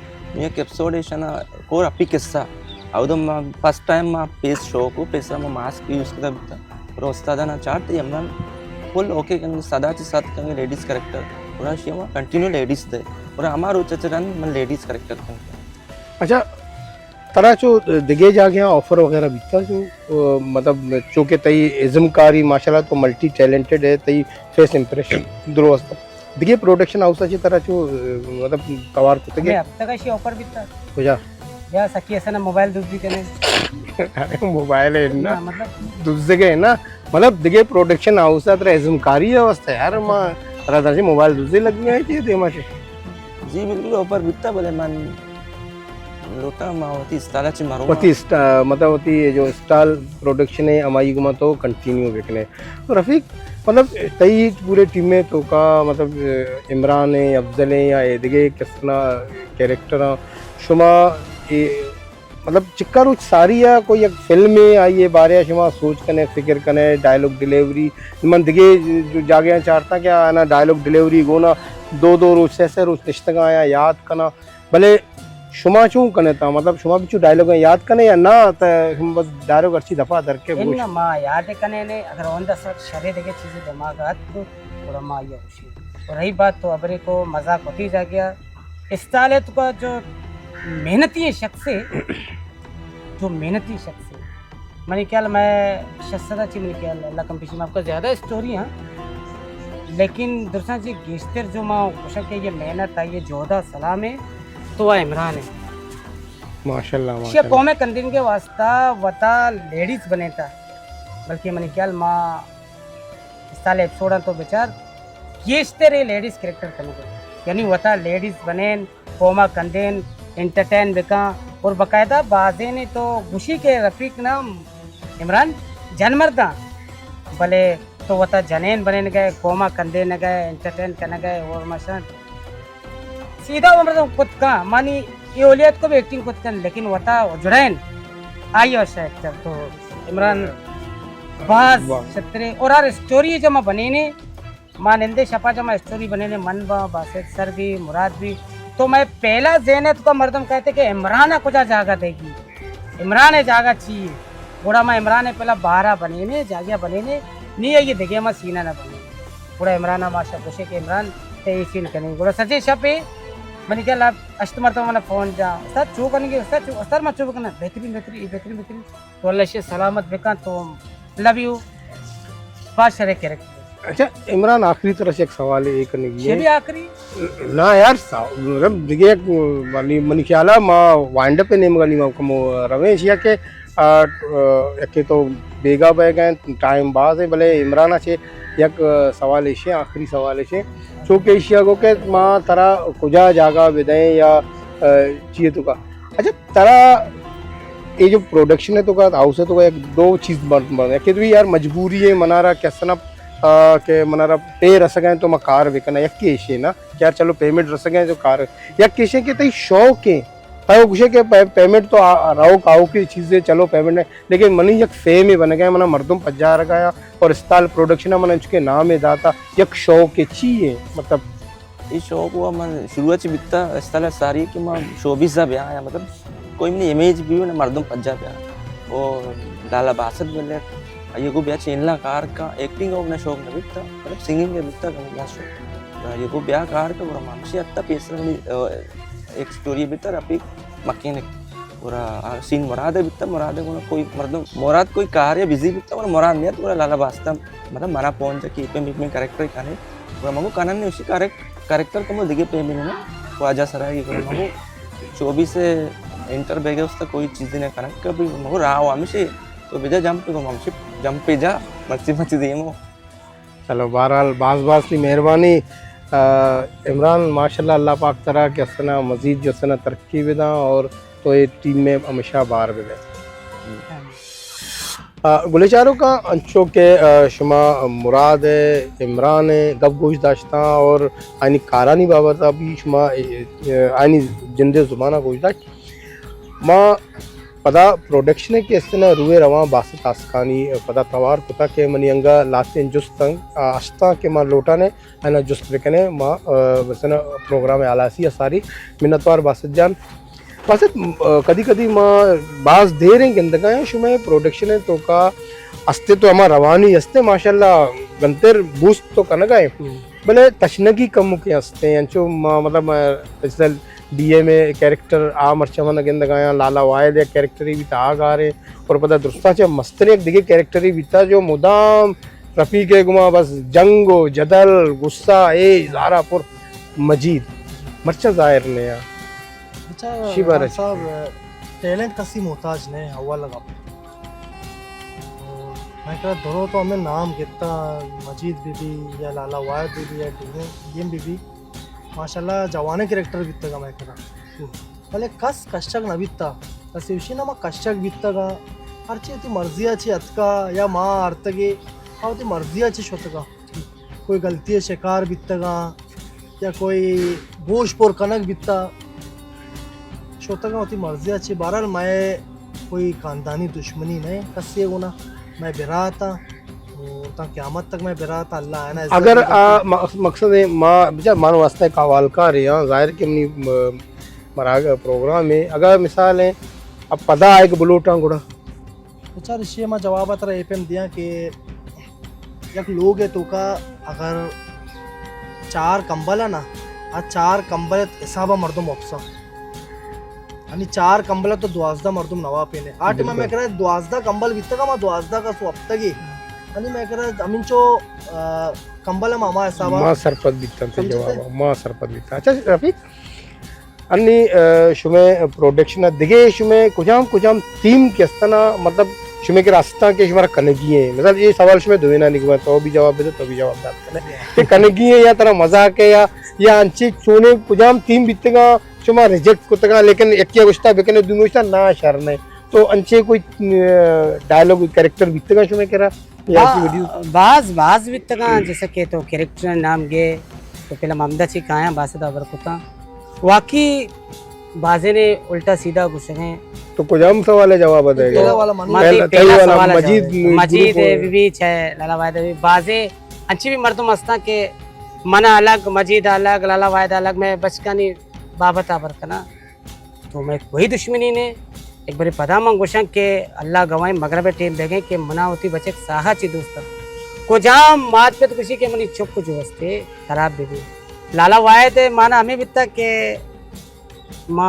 یک ایپیسوڈ ایشاں کور اپی قصہ۔ اودم ما فرسٹ ٹائم ما پیس شو کو، پیسرا ما ماسک یوز کتا بیتا۔ اور استاد نا چارت یہ ہمراں فل اوکے کن، سدا چی سات کن لیڈیز کریکٹر۔ اور شی ما کنٹینیو لیڈیز دے۔ اور ہما روچ چرن من لیڈیز کریکٹر کن۔ اچھا، ترا چو دگے جاگہاں آفر وغیرہ بیتا چو، آ، مطلب چونکہ تئی ازمکاری ماشاءاللہ تو ملٹی ٹیلنٹڈ ہے، تئی فیس امپریشن درست۔ دگے پروڈکشن ہاؤس چی ترا چو، آ، مطلب توار کتگے؟ ہمیں ہفتہ کا شی آفر بیتا۔ کجا؟ یا سکی ایسا نا موبائل دزی کنے۔ ارے موبائل ہے نا۔ نا، مطلب دزگے نا۔ مطلب دگے پروڈکشن ہاؤس ترا ازمکاری ہے واسطے یار ما ترا درجے موبائل دزی لگ گئے چی دیما چے۔ جی بالکل آفر بیتا بلے من لوٹاں ما وتی استالا چی مرو۔ وتی اسٹا-، مطلب وتی یہ جو اسٹال پروڈکشن ہے ہمائی گما تو کنٹینیو بکنے۔ تو رفیق، مطلب تئی پورے ٹیم ءِ توکا مطلب عمران ہیں، افضل ہیں یا ایدگے کسنا کریکٹر ہیں، شما یہ مطلب چکا روچ ساری ہے کوئی یک فلم ہے آئیے بارے شما سوچ کنے، فکر کنے، ڈائلگ ڈیلیوری، من دگے جو جاگے چارتا کہ آنا ڈائلگ ڈیلیوری گونا دو دو روچ، سے سے روچ نشتگا یا یاد کنا، بلے شما چون کنے تا؟ مطلب شما بھی چو ڈائلگ یاد کنے یا نا؟ تا ہم بس ڈائلگ ہرچی دفعہ در کے گوش۔ ما یاد کنے نے، اگر اوندا سر شرے دگے چیزیں دماغ آت تو گڑا ما یہ خوشی۔ اور رہی بات تو ابرے کو مزاق ہوتی جا گیا۔ استالت کا جو محنتی شخص ہے، جو محنتی شخص ہے، منی خیال میں شش سد چی منی خیال اللہ کم پیشی معاف کا زیادہ اسٹوری ہیں، لیکن درساں چی گیشتر جو ما خوشا کہ یہ محنت آئی ہے، جودا سلام ہے، تو آ عمران ہے۔ ماشاءاللہ، شے ماشاءاللہ۔ قوم کندین کے واسطہ وتا لیڈیز بنے تا، بلکہ منی خیال ما استال ایپیسوڈاں تو بچار گیشتر اے لیڈیز کریکٹر کنگے، یعنی وتا لیڈیز بنین، قوما کندین، انٹرٹین بکاں، اور باقاعدہ بازینے تو گوشی کہ رفیق نام عمران جن مرداں، بلے تو وتا جنین بنین گئے، قوما کندین گئے، انٹرٹین کن گئے، اور مشان سیدھا وہ مردم کت کن، مانی یہ اولیت کو بھی ایکٹنگ کت کن، لیکن وتا جڑین آئی اور ایکٹر تو عمران باز واہ۔ شترے۔ اور ہر اسٹوری جمع بنینے، ما نندے شپا جمع اسٹوری بنینے، من با، باسط سر بھی، مراد بھی۔ تو میں پہلا ذہن ہے تو کا مردم کہتے کہ عمران کجا جاگہ دے گی، عمران جاگہ چی ہے؟ گڑا ما عمران پہلا بارہ بنینے، جاگہ بنینے، نی یہ دگے ما سینہ نہ بنینے۔ گڑا عمران ما شپ گوشے کہ عمران تے یہ سین کنی۔ گڑا سجے شپ ہے، منی کیا لاب اشت مرتبہ منا فون جا، استاد چو کنگے، استاد چو، استاد ما چو بکنا، بہترین، بہترین، بہترین، بہترین۔ تو اللہ شے سلامت بکن، تو لو یو۔ باز شرے کریکٹر۔ اچھا عمران، آخری طرح سے ایک سوال ہے، ایک کنگی یہ ہے۔ بھی آخری؟ نہ یار، سا-، مطلب دگہ یک، منی، منی خیال ہے ما وائنڈ اپ نیمگا نیما کمو رویں، ایشیا کہ، آ، آ، یکے تو بیگا بہ گئے، ٹائم باز ہے، بلے عمران سے یک، آ، سوال ایشے، آخری سوال ایشے۔ چونکہ ایشیا کو کہ ما ترا کجا جاگہ بدیں یا، آ، چیئے تو کا۔ اچھا، ترا اے جو پروڈکشن ہے تو کا، ہاؤس ہے تو کا، یک دو چیز بن، بن، یکے تو یار مجبوری ہے، منارا کسنا، آ، کہ منارا پے رسگا ہے تو ما کار بکنا، یکے ایشے نا، کہ یار چلو پیمنٹ رسگا ہے تو کار، یکے ایشے کہ تئی شوق ہے، تو گوشے کہ پے-، پیمنٹ تو آ-، آ-، روک آؤ کی چیزیں، چلو پیمنٹ ہے، لیکن منی یک فیم ہے بن گئے، منا مردم پجارگا یا اور استال پروڈکشن منا انچکے نام ہے داتا، یک شوق ہے، چی ہے، مطلب، اے شوق وا من شروع چ بیتا، استال ساری کہ ما شوبیز ء بیاں، یا مطلب کوئی منی امیج بھی نہ، مردم پجا بیاں۔ او لالا باسط بلے، آئی گو بیا چینل ءَ کار کا، ایکٹنگ ءَ منا شوق نہ بیتا، مطلب سنگنگ ءَ بیتا کہ منا شوق۔ آئی گو بیا کار کا، گڑا ما ہمشی حتی پیسر منی، آ، ایک سٹوری بیتا رفیق مکینک۔ گڑا آ سین مراد ءِ بیتا، مراد ءِ گڑا کوئی مردم، مراد کوئی کار ءَ بزی بیتا، گڑا مراد نیت، گڑا لالا باسط ءَ مطلب منا پون جا کہ اے پیم، اے پیم کریکٹر کنے۔ گڑا مگو کنن نے اسی کریکٹ-، کریکٹر کمو دگہ پیمیں نا، واجہ سرا ای گڑا مگو چوبیس انٹر بیگے استا کوئی چیزے نہ کنن، کبھی مگو راہ و ہمیشہ تو بجا جمپ کو، ہمیشہ جمپ پہ جا، مرچی مرچی دیمو۔ چلو، بہرحال باز باز تئی مہربانی۔ آ، عمران، ماشاءاللہ، اللہ پاک ترا کہ استنا مزید جو استنا ترقی بداں اور تو اے ٹیم میں ہمیشہ بار بدے۔ آ، گلیں چاروکاں، انچو کہ، آ، شما مراد ءِ، عمران ءِ گپ گوش داشتاں اور آیانی کارانی بابت ءَ بھی شما، اے، اے، آیانی جند ءِ زبان ءَ گوش داشت۔ ما پدا پروڈکشن ءِ کہ استنا روئے رواں، باسط آسکانی پدا توار کتا کہ منی انگا لہتیں جست انگ، آ، اشتاں کہ ما لوٹانے آیانا جست بکنے، ما، آ، مثلاً پروگرام ءِ ہلاسی ءَ ساری۔ منتوار باسط جان۔ باسط، آ، کدی کدی ما باز دیریں گندگا ایں شمئے پروڈکشن ءِ توکا استے تو ہما روانی استے، ماشاءاللہ گنتر بوست تو کنگا ایں۔ ہم۔ بلے تشنگی کمکے استے، انچو ما، مطلب، آ، مثلاً ڈی ایم ءِ کیریکٹر آ مرچا من گندگا آں، لالا واحد ءِ کیریکٹر ای بیتا آ گاریں، اور پدا درستاں چہ مستریں یک دگہ کیریکٹر ای بیتا جو مدام رفیق ءِ گما بس جنگ و جدل، غصہ، اے زارا پر مجید۔ مرچاں ظاہر نیا۔ اچھا، شی بارہ عمران صاحب، ٹیلنٹ کسی محتاج نہ اول گپ۔ من کرا درو تو ہمیں نام گتا، مجید بی بی یا لالا واحد بی بی یا ڈی ایم بی بی، ماشاءاللہ جوانیں کریکٹر بیتگا میں کرا۔ بلے کس کشگ نہ بیتا، کس ایشی نہ ما کشگ بیتگا، ہرچی وتی مرضی ءَ چی اتکا یا ما آرتگے، آ وتی مرضی ءَ چی شتگا۔ کوئی غلطی ءِ شکار بیتگا یا کوئی گوش پر کنگ بیتا، شتگا وتی مرضی ءَ چی۔ بہرحال مئے کوئی خاندانی دشمنی نہ، کسی گونا مئے برات، تاں قیامت تک مئے برات، اللہ آنا عزت اگر دے۔ آ مقصد ہے ما بچار مان واسطہ ایک حوالکار ہیں، ظاہر کہ منی مراگ پروگرام ہے، اگر مثال ہے اب پدا آئے کہ بلوٹاں گڑا۔ بچار اشی ما جواب ترا اے پیم دیاں کہ یک لوگ ہے توکا اگر چار کمبل ہے نا، آ چار کمبل حساب مردم وپسا، یعنی چار کمبل تو دوازدہ مردم نوا پینے۔ آ ٹائم میں کرا دوازدہ کمبل بیتگا، ما دوازدہ کا سو ہفتگی۔ یعنی میں کرا ہمینچو، آ، کمبل ہم ہما حسابا۔ ما سرپد بیتاں تے جواب، ما سرپد بیتاں۔ اچھا رفیق، انی، آ، شمے پروڈکشن دگہ شمے کجام کجام تھیم کہ استنا، مطلب شمے کہ راستاں کہ شمارا کنگی ہیں؟ مثال یہ سوال شمے دوینا نگما، تو بھی جواب دے، تو بھی جواب دات کنے کہ کنگی ہیں یا ترا مزاق ہے یا، یا انچے چونے کجام تھیم بیتگا؟ شما ریجیکٹ کتگا، لیکن یکیا گوشتا بکنے، دومی گوشتا نا شر نہ۔ تو انچے کوئی، آ، ڈائلاگ، کوئی کریکٹر بیتگا شما کرا؟ یا با-، ایسی ویڈیو؟ باز، باز بیتگا، جیسا کہ تو کریکٹر نام گے، تو فلم ہمدا چی کایاں باسط ءَ بر کتا۔ واقعی بازے نے الٹا سیدھا گوشگیں۔ تو کجام سوال ہے جواب دے گا؟ پہلا والا منو۔ ما پہلا سوال ہے مجید، مجید بی بی چاہے لالا واحد بی بی، بازے انچی بھی مردم ہستاں کہ منا الگ، مجید الگ، لالا واحد الگ، میں بچکانی بابت ءَ بر کناں۔ تو میں کوئی دشمنی نے، ایک بری پدا من گوشاں کہ اللہ گواہیں مغرب ٹیم بیگیں کہ منا وتی بچک ساہا چی دوست۔ کجام مات پت گوشی کہ منی چک جو استے خراب بی بی۔ لالا واحد مانا ہمیں بیتا کہ ما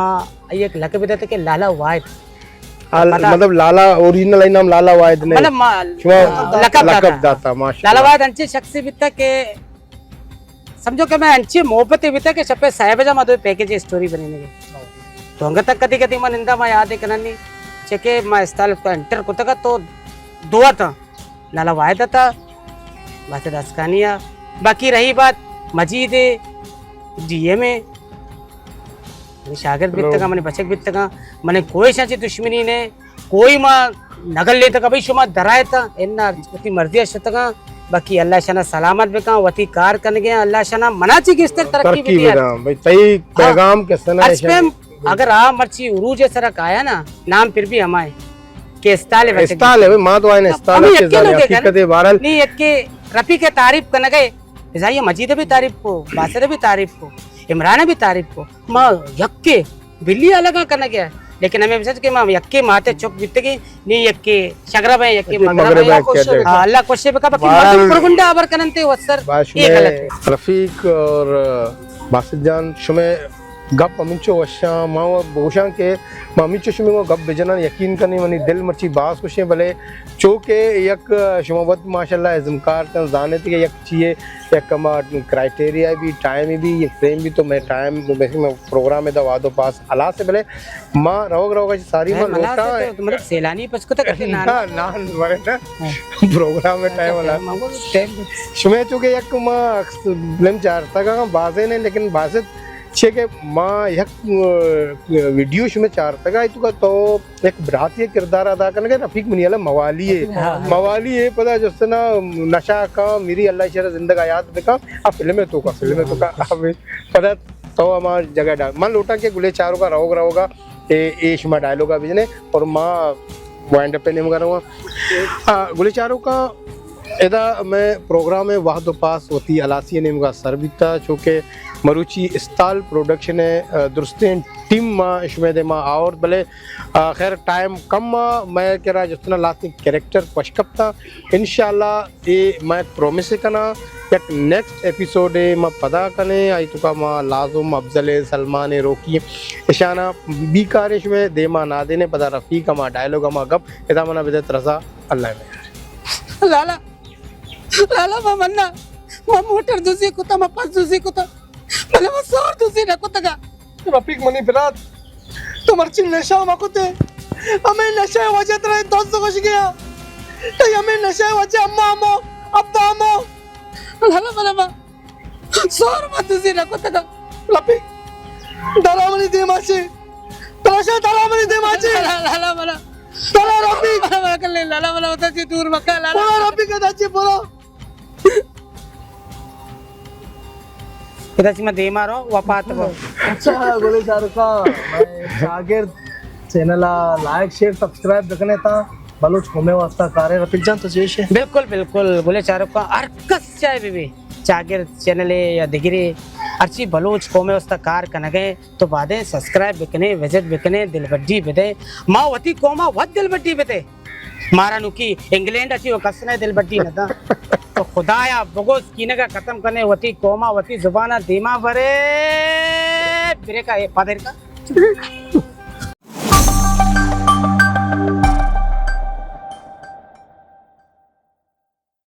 ایک لقب دیتے کہ لالا واحد۔ مطلب لالا اوریجنل نام لالا واحد نے۔ مطلب لقب داتا۔ لالا واحد انچے شخصی بیتا کہ سمجھو کہ میں انچی محبت بیتا کہ شپے صاحب جا ما دو پیکج اسٹوری بنینے گے۔ تو انگت تک کدی کدی من اندا ما یاد کننی، چکے ما استال کو انٹر کتگا تو دعا تا، لالا واحد تا، باسط آسکانی آ، باقی رہی بات مجید، ڈی ایم اے، منی شاگرد بیتگا، منی بچک بیتگا، منی کوئی شان چی دشمنی نے، کوئی ما نگل لیتگ، بھئی شما درائے تا، انا وتی مرضی ءَ شتگاں، باقی اللہ شنا سلامت بکن، وتی کار کنگے، اللہ شنا منا چی گیشتر ترقی بدے۔ بھئی تئی پیغام کسنا اچ پیم اگر آ مرچی عروج سرا کایا نا، نام پھر بھی ہمائے کہ استال ہے، استال ہے، بھئی ما تو آئین استال ہے، حقیقت ہے، بہرحال نہیں، یک کے رفیق تعریف کنگے، ازائی مجید بھی تعریف کو، باسط بھی تعریف کو، عمران بھی تعریف کو، ما یک کے بلی الگا کنگے۔ لیکن ہمیں بزانت کہ ما یکے ماتے چپ بیتگیں، نی یکے شگرب ہیں، یکے یکے مگرب مگرب ہیں۔ ہیں، اللہ خوش کیا بکا۔ ہاں، اللہ خوش بکا، باقی بارہ مردم پرگنڈا ہبر کننتے و سر، بارہ یہ غلط ہے۔ شمے رفیق اور باسط جان، شمے گپ ہمینچو وشاں، ما و بگوشاں کہ ما ہمینچو شمے گپ بجناں، یقین کنیں منی دل مرچی باز خوشیں، بلے چو کہ یک شما وت ماشاءاللہ ازمکار تن زانت کہ یک چیئے، یک ہما کرائٹیریا بھی، ٹائم بھی، یک فریم بھی، تو میں ٹائم، میں پروگرام دا وعدو پاس ہلاس ہے، بلے ما روگ روگ ءَ چہ ساری ما ٹائم ہلاس لوٹاں۔ ہے تو مطلب سیلانی پچ کتگ کہ نان؟ نہ، نان ورے نہ۔ ہاں۔ پروگرام ءِ اچھا، ٹائم ہلاس۔ ما گو ٹائم۔ شمے چو کہ یک ما فلم چارتگ آں، بازیں نے، لیکن بازیں چے کہ ما یک، ا، ویڈیو شمے چارتگ آں، تو کا تو یک براتی کردار ادا کنگ ءَ، رفیق منی والا موالی ہے۔ ہاں، ہاں۔ موالی ہے، پدا جس نا نشہ کا میری اللہ شر زندگ آیات بکا، آ فلم ہے تو کا، فلم ہے تو کا، ہاں۔ پدا تو ہما جگہ ڈال۔ من لوٹاں کہ گلے چاروکا روگ روگا اے، اے شما ڈائلوگا بجنے اور ما وائنڈ اپ نیمگا رواں۔ آ، گلے چاروکا ادا میں پروگرام وہد و پاس وتی ہلاسی نیمگا سر بیتا، چونکہ مروچی استال پروڈکشن ءِ، آ، درستیں ٹیم ما شمے دیما آورت، بلے، آ، خیر ٹائم کم آ، میں کرا جستنا لاسٹنگ کریکٹر پش کپتا۔ انشاءاللہ اے ما یک پرومس کناں، یک نیکسٹ ایپیسوڈ ءَ ما پدا کنیں، آئی توکا ما لازم افضل ءَ، سلمان ءَ، روکی ءَ، اشانا بیکاریں شمے دیما نادینے، پدا رفیق ہما ڈائلوگ ہما گپ، ادا منا بدیت رضا، اللہ ءِ میار۔ لالا، لالا، ما منا، ما موٹر دزی کتا، ما پس دزی کتا، بلے ما سور دزی نہ کتگا۔ رفیق منی برات، تو مرچی نشہ مہ کتے۔ ہمے نشہ ءِ وجہ ترا دز گوش گیا۔ تئی ہمے نشہ ءِ وجہ اما ہمو، ابا ہمو۔ لالا منا ما سور ما دزی نہ کتگا۔ رفیق، درا منی دیما چے۔ تراشا درا منی دیما چے۔ لالا، لالا منا۔ درا رفیق۔ لالا منا کلے، لالا منا وتا چے دور مکا، لالا۔ برو رفیق، ادا چے برو۔ ادا چی ما دیما رو وپات بو۔ اچھا، گلے چاروکا، میں چاگرد چینل ءَ لائک، شیئر، سبسکرائب بکنے تا بلوچ قوم ءِ واسطہ کارے۔ رفیق جان تو چیش ہے؟ بالکل، بالکل۔ گلے چاروکا ہر کس چاہے بی بی چاگرد چینل ءَ یا دگرے ہرچی بلوچ قوم ءِ واسطہ کار کنگے تو بادیں سبسکرائب بکنے، وزٹ بکنے، دلبڈی بدے۔ ما وتی قوم ءَ وت دلبڈی بدے۔ مارا نوکی انگلینڈ ءَ چی و کس نے دلبڈی نہ داں۔ تو خدایا بگوز کینگ ءَ ختم کنے وتی قوم ءَ، وتی زبان ءَ دیما برے۔ بریک ءَ اے پادر کا۔